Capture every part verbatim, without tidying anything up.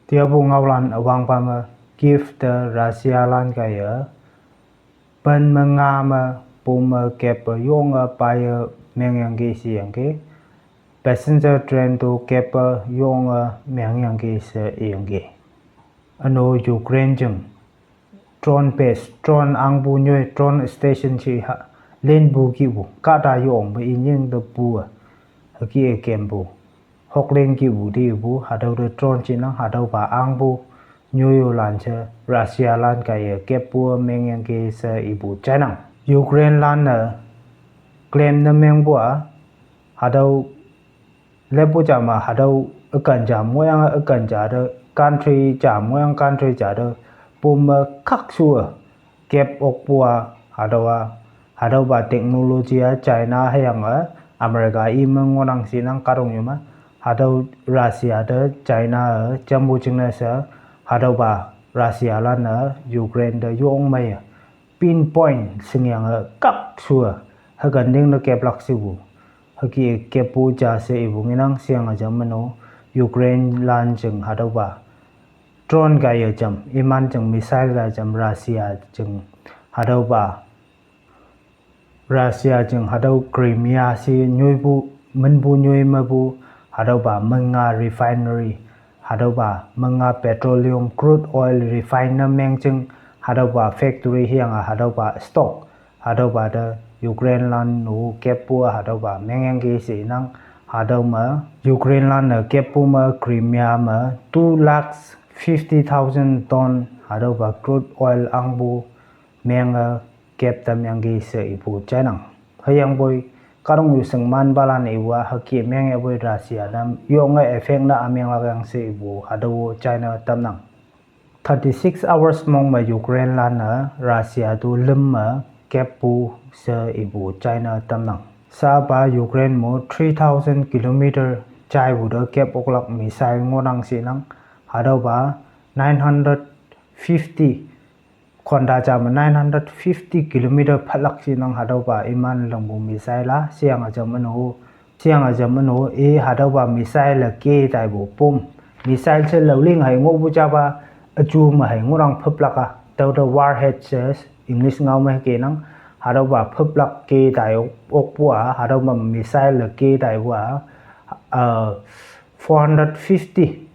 Tiapu ngaolan awangpa me Kyiv te Russia lan kaiye pen me nga me pum me kep yonge paye mengyangki sheyangki. Passenger train to kep yonge mengyangki she iyangki. Üno Ukraine jing drone base, drone angpu nyoi, drone station shi ha, linpu kihpu, kahta yong me inying te pu-e, hüke kempu, hokling kihpu te ipu, hatüo te drone shinang, hatüopa angpu nyoiyolan she Russia lan kaiye keppu mengyangki she ipu jainang. Ukraine lan-e claim ne mengpu-a, hatüo leppu ja me hatüo ükan ja ngohyang ükan ja te country ja ngohyang country ja te pum me khakshu-e kep okpu-a, hatüowa, hatüopa technology-a China hüyange America i me ngohnang shinang kahtoknyu me, hatüo Russia te China-e jampu jingne she, hatüopa Russia lan-e Ukraine te yong meiye pinpoint shingyange khakshu-e hükan ting ne keplak shepu, hüke keppu ja she ipu ngenang sheyange jam meno, Ukraine lan jing hatüopa drone kaiye jam, iman jing missile kaiye jam, Russia jing hatüopa Russia jing hatüo Crimea she nyoipu, minpu nyoi mepu, hatüopa minga refinery, hatüopa minga petroleum crude oil refine ne mengjing, hatüopa factory hüyange hatüopa stock, hatüopa te Ukraine lan-o keppu hatüopa mengyangki shenang, hatüo me Ukraine lan-e keppu me Crimea me two lakhs fifty thousand ton hatüopa crude oil angpu menge kep tamyangki she ipu jainang. Hüyangpoi kahtoknyu shingmanpalan ipu-a hüke mengyapoi Russia te yonge effect ne amenglak yang she ipu hatüo china tamnang. Thirty-six hours mong me Ukraine lan-e Russia to lüm me keppu she ipu china tamnang. Shapa Ukraine mo three thousand kilometer jaipu te kep oklak missile ngohnang shinang, hatüopa nine hundred fifty, khonta ja me nine hundred fifty kilometer phalak shinang hatüopa iman lingpu missile-a sheyange jam meno, sheyange jam meno i hatüopa missile-e ke taipu pum, missile she laoling hei ngohpu japa üju me hei ngohnang phüplak-a, tüote warhead she English ngao me kenang, hatüopa phüplak ke tai okpu-a hatüopa missile-e ke taipu-a, uh, four hundred fifty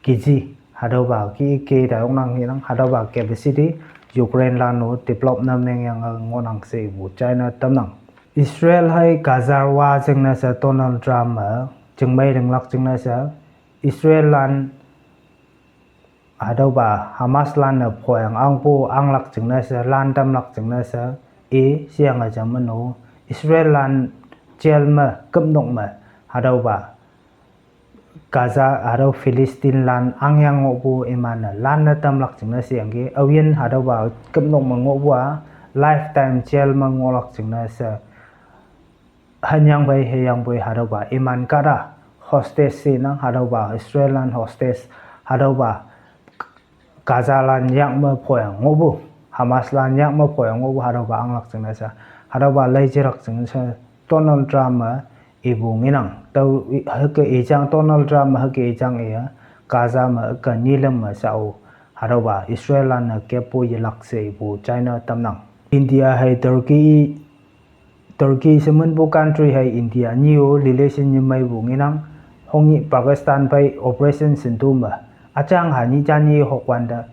kg, hatüopa ke ke tai oknang hinang, hatüopa capacity Ukraine lan-o develop ne mengyange ngohnang she ipu china tamnang. Israel hei Gaza wa jingne she Donald Trump-e chingmei linglak jingne she Israel lan hatüopa Hamas lan-e phoyang angpu anglak jingne she lan tamlak jingne she i sheyange jam meno, Israel lan jail me küpnok me hatüopa Gaza hatüo Philistine lan angyang ngohpu iman-e lan ne tamlak jingne sheyangki, aoyin hatüopa küpnok me ngohpu-a lifetime jail me ngohlak jingne she hanyang phei hüyangpoi hatüopa iman kahta hostage shinang, hatüopa Israel lan hostage, hatüopa Gaza lan yak me phoyang ngohpu, Hamas lan yak me phoyang ngohpu hatüopa anglak jingne she, hatüopa leijilak jingne she Donald Trump-e ipu ngenang. Tüo hüke ijang Donald Trump-e hüke ijang iye Gaza me üke nyi lüm me shao, hatüopa Israel lan-e keppu yelak she ipu china tamnang. India hei Turkey, Turkey she minpu country hei India nyi-o relation nyemeipu ngenang, hongnyih Pakistan phei Operation Sindoor me üjang ha nyi ja nyi hokwante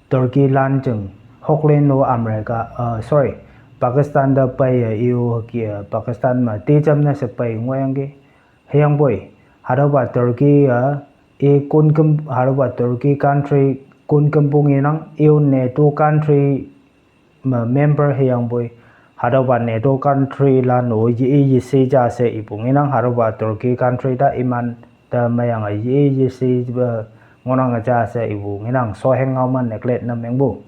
Turkey lan jing hoklen-o America, uh, sorry, Pakistan te peiye i-o hüke Pakistan me te jamne she pei ngohyangki. Hüyangpoi hatüopa Turkey-e i konküm, hatüopa Turkey country konkümpu ngenang, i-o NATO country me member hüyangpoi hatüopa NATO country lan-o ye-i yeshe ja she ipu ngenang, hatüopa Turkey country te iman te meyange ye-i yeshe-e ngohnang ja she ipu ngenang, shoheng ngao me neglect ne mengpu.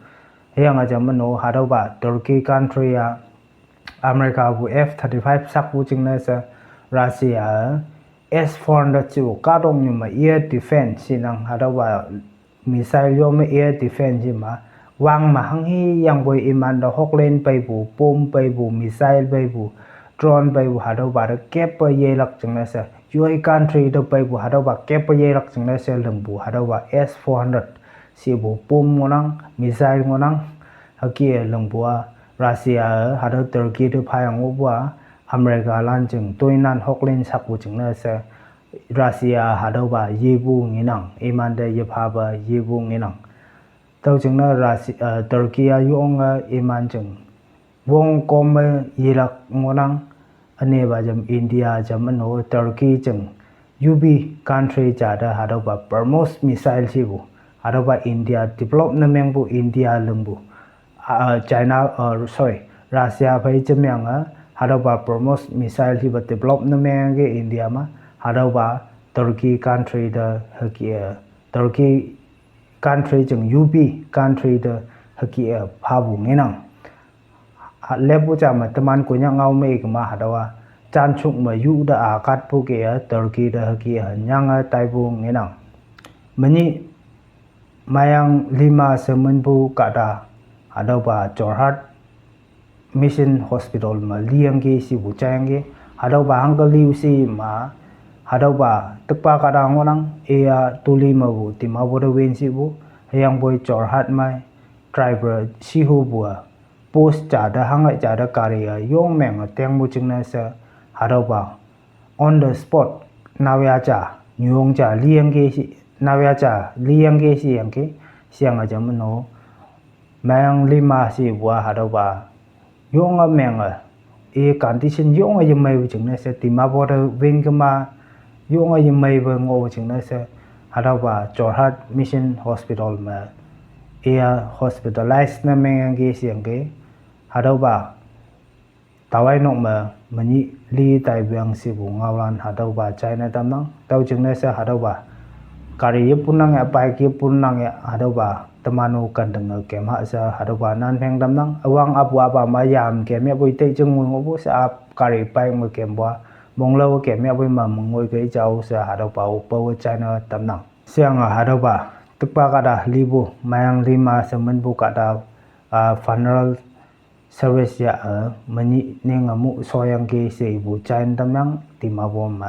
Hüyange jam meno hatüopa Turkey country-a America pu F thirty-five sakpu jingne she Russia-e S four hundred she kahtoknyu me air defense shinang, hatüopa missile yo me air defense she ma, wang me hanghe yangpoi imante hoklen peipu, bomb peipu, missile peipu, drone peipu hatüopa te keppe yelak jingne she U A E country te peipu hatüopa kep pe yelak jingne she lingpu hatüopa S four hundred shepu bomb ngohnang, missile ngohnang, hüke lingpu-a Russia hatüo Turkey te phayang ngohpu-a America lan jing toinan hoklan sakpu jingne she Russia hatüopa yepu ngenang, imante yephape yepu ngenang. Tüo jingne Russia, uh, Turkey-a yonge iman jing wong kom me yelak ngohnang, ünepa jam India jam üno Turkey jing U P country ja te hatüopa BrahMos missile shepu, hatüopa India develop ne mengpu India lingpu, uh, China, uh, sorry, Russia phei jemyange hatüopa BrahMos missile shepa develop ne mengke India me, hatüopa Turkey country te hüke, Turkey country jing U P country te hüke-e phapu ngenang. Leppu ja me teman Konyak ngao me ikema hatüowa janchuk me yu te akatpu ke-a Turkey te hüke-e nyange taipu ngenang. Menyih Mayang lima she minpu kahta hatüopa Jorhat Mission Hospital me liyangki shepu jaiyangki, hatüopa hangke liu she ma, hatüopa tükpa kahta ngohnang, iya tuli mepu Dimapur te win shepu, hüyangpoi Jorhat mei driver shihupu-a post ja te hange ja te gari-a yong menge tengpu jingne she, hatüopa on the spot naoyha ja, nyuyong ja liyangki she, naoyha ja liyangki sheyangki, sheyange jam üno Mayang lima shepu-a hatüopa yonge menge, i condition yonge yemeipu jingne she Dimapur te win kema yonge yemeipu ngohpu jingne she, hatüopa Jorhat Mission Hospital me iya hospitalize ne mengyangki sheyangki, hatüopa tawai nok me menyih li taipeang shepu ngaolan hatüopa jaine tamnang. Tüo jingne she hatüopa gari yepun nang ya, bike yepun nang ya, hatüopa teman-o kantenge kem ha she hatüopa nan pheng tamnang. Üwang apu apa me yam kem yapoi tei jing ngoi ngohpu she ap gari bike me kempu-a, monglao kem yapoi me mengoi kei jao she hatüopa-o pawe jaine tamnang. Sheyange hatüopa tükpa kahta lipu Mayang lima she minpu kahta, ah, funeral service ya-e menyih ninge mu shoyangki she ipu jaine tamnang Dimapur me.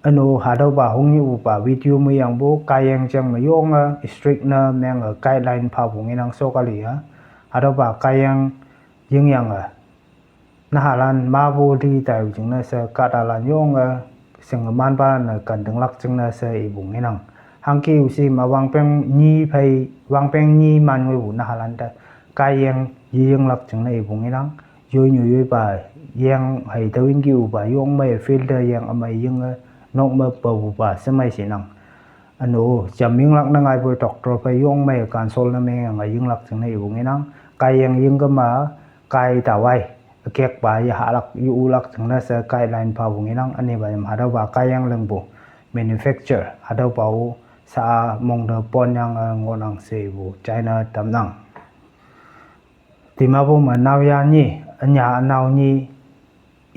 Üno hatüopa hongnyihpupa video me yangpu kaiyang jang me yonge strict ne menge guideline phapu ngenang sokali-a. Hatüopa kaiyang yingyange nahalan mapu li taipu jingne she kahtalan yonge shingemanpa ne kantinglak jingne she ipu ngenang. Hangke-u she ma wangpeng nyi phei, wangpeng nyi man ngoipu nahalan te kaiyang yeyinglak jingne ipu ngenang. Yoinyu yoipa yeng hei tüo ingkeupa yong mei field te yeng ümei yinge nok me paopupa shemei shinang. Üno jam yinglak ne ngaipoi doctor phei yong mei consult ne mengyange yinglak jingne ipu ngenang. Kaiyang yingkema kai tawai ükekpa yehahlak yeulak jingne she guideline phapu ngenang. Ünepa yam hatüopa kaiyang lingpu manufacture hatüopa-o sa mong te ponyange ngohnang she ipu jaine tamnang. Dimapur me naoyha nyi, ünya ünao nyi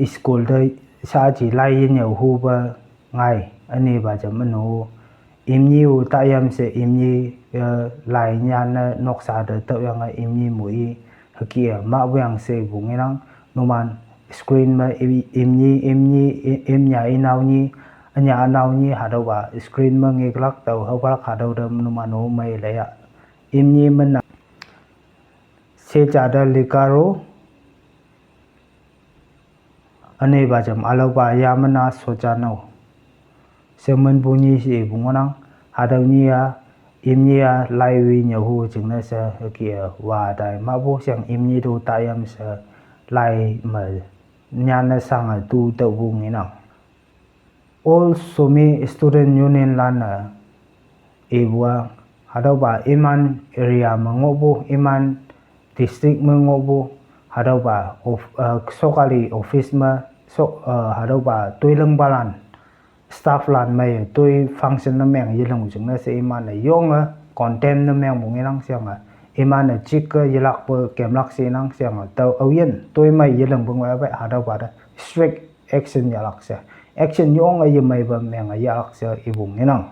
school te shaji lai yenyüo hupe ngai, ünepa jam üno imnyi-o tayam she imnyi, eh, lai nyanne noksa te tüoyange imnyi moi hüke-e mahpuyang she ipu ngenang. Numan screen me i-, imnyi, imnyi, i-, imnya inao nyi, ünya ünao nyi hatüopa screen me ngeklak tao haopaklak hatüo te numan-o mei leiya. Imnyi mena Sejata Likaro, ünepa jam ülaopa yamena Sojanao she minpu nyi she ipu ngohnang. Hatüo nyi-a imnyi-a lai wi nyüohu jingne she hüke-e wa tai mahpu sheyang imnyi to tayam she lai me nyanne shange tu tüopu ngenang. All Zomi Student Union lan-e ipu-a hatüopa iman area me ngohpu, iman district me ngohpu hatüopa of-, uh, sokali office me so-, uh, hatüopa toilingpalan staff lan mei toi function ne meng yeling jingne she iman-e yonge condemn ne mengpu ngenang sheyange iman-e jike yelakpe kemlak shenang sheyange tüo aoyin toi mei yelingpu ngoi ape hatüopa te strict action yahlak she, action yonge yemeipe menge yahlak she ipu ngenang.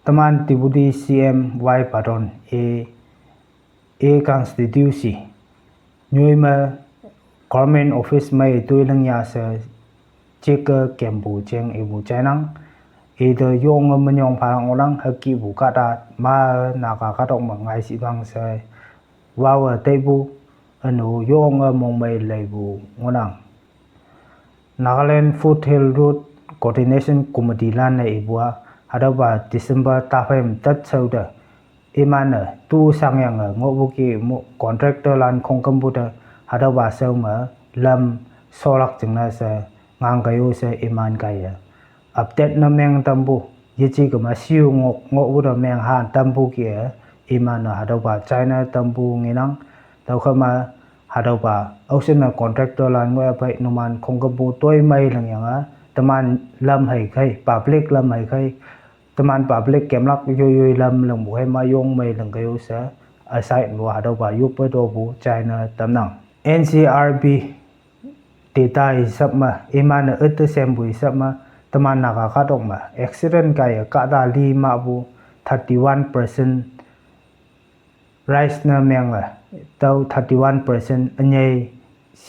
Teman Deputy C M Y Patton-e, e constituency nyoi me government office mei toi ling ya she Chik kempu cheng ipu chainang. Ite yonge menyong phalak ngohnang, hükihpu kahta ma Naga kahtok me ngaishiwang she. Wawe teipu, üno yonge mongmei leipu ngohnang. Nagaland Foothill Road Coordination Committee lan-e ipu-a, hatüopa December taphei me tat shao te, iman-e tu shangyange ngohpu ki mo-, contractor lan khongkümpu te, hatüopa shao me lam sholak jingne she ngangkei-o she iman kaiye update ne meng tampu, yeje kema shiu ngoh, ngohpu te meng ha tampu ki-e, iman-e hatüopa china tampu ngenang. Tüokhei me hatüopa aoshinne contractor lan ngoh-a pei numan khongkümpu toi mei lingyange, teman lam hei khei, public lam hei khei, teman public kemlak yoiyoi lam lingpu hei ma yong mei lingkei-o she, aside mo hatüopa yoppe topu china tamnang. N C R B data hisap me, iman-e üte sempu hisap me, teman Naga kahtok me accident kaiye kahta li mahpu thirty-one percent rise ne menge, tüo thirty-one percent ünyei,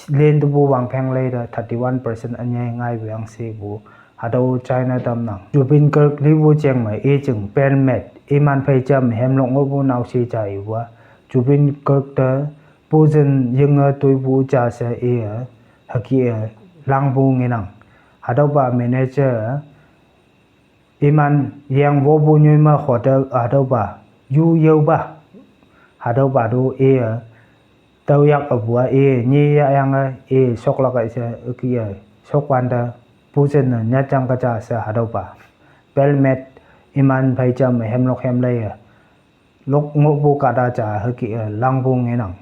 len tepu wangpheng lei te thirty-one percent ünyei ngaipu yang shepu, hatüo china tamnang. Zubeen Garg lipu jeng me i jing pelmet, iman phei jam hemlok ngohpu naoshe ja ipu-a, Zubeen Garg te pujin yinge toipu ja she iye, hüke-e, langpu ngenang. Hatüopa manager, iman yeng wopu nyoi me hotel hatüopa, yu yaopa, hatüopa tu iye, tüoyak üpu-a iye, nyi yahyange iye shoklak-e she hüke-e, shokwante, pujin ne nyatjang keja she hatüopa pelmet, iman phei jam me hemlok hem leiye lok ngohpu kahta ja hüke-e, langpu ngenang.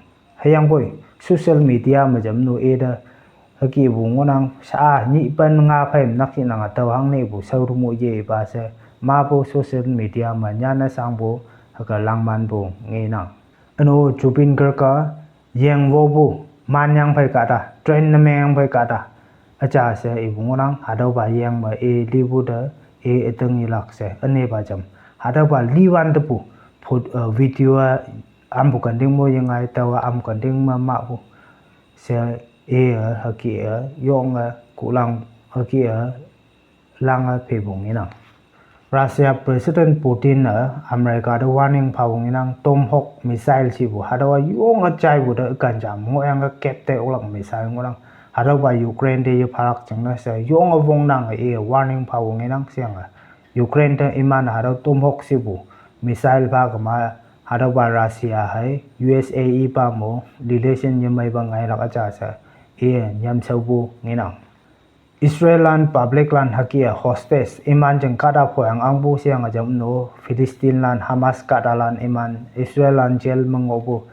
Hüyangpoi social media me jamnu ite hükepu ngohnang, sha-a nyih pen nga phei me nakhi nang-a tüo hangnepu shao temu yepa she, mapu social media me nyanne shangpu, hüke langmanpu ngenang. Üno Zubeen Garg-a yeng wopu, manyang phei kahta, train ne meng phei kahta, üja she ipu ngohnang, hatüopa yeng me i lipu te, i üting yelak she, ünepa jam. Hatüopa liwan tepu, phot-, eh, video-a ampu kenting mo yengai taowa am kenting me mahpu she, iye, hüke-e, yonge, kuhlang, hüke-e, lange phepu ngenang. Russia President Putin-e America te warning phapu ngenang, Tomahawk missile shepu, hatüowa yonge jaipu te ükan ja me ngohyange kap te oklak missile ngohnang. Hatüopa Ukraine te yephalak jingne she yonge wongnange iye warning phapu ngenang sheyange, Ukraine te iman hatüo Tomahawk shepu missile pha kema, hatüopa Russia hei U S A ipa mo relation yemeipa ngailak üja she, iye nyamshaopu ngenang. Israel lan public lan hüke-e hostage iman jing kahta phoyang angpu sheyange jamno, Philistine lan Hamas kahtalan iman Israel lan jail me ngohpu,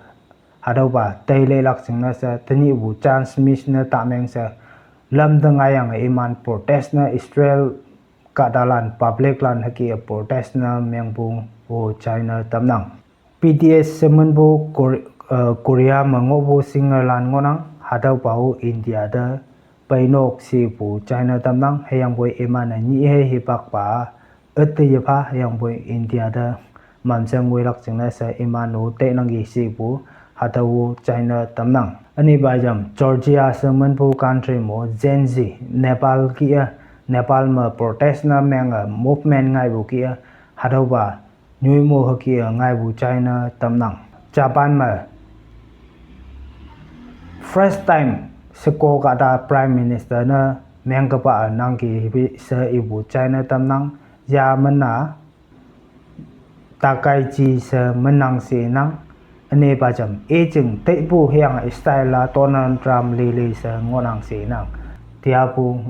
hatüopa teileilak jingne she, tenyihpu chance miss ne tameng she, lam te ngaiyange iman protest ne Israel kahtalan public lan hüke-e protest ne mengpu-o china tamnang. B T S she minpu Kor-, eh, Korea me ngohpu singer lan ngohnang, hatüopa-o India te peinok shepu china tamnang, hüyangpoi iman-e nyih hei hipakpa üte yepha, hüyangpoi India te mamshe ngoilak jingne she iman-o tainangki shepu, hatüo-o china tamnang. Ünepa jam Georgia she minpu country mo Gen Z, Nepal kih-e, Nepal me protest ne menge movement ngaipu kih-e, hatüopa nyoi mo hüke-e ngaipu china tamnang. Japan me first time sheko kahta Prime Minister ne mengkepa-e nangki hipi she ipu china tamnang. Ya mena Takaichi she menang she nang. Ünepa jam i jing teipu hüyange style-a Donald Trump lili she ngohnang she nang. Tiapu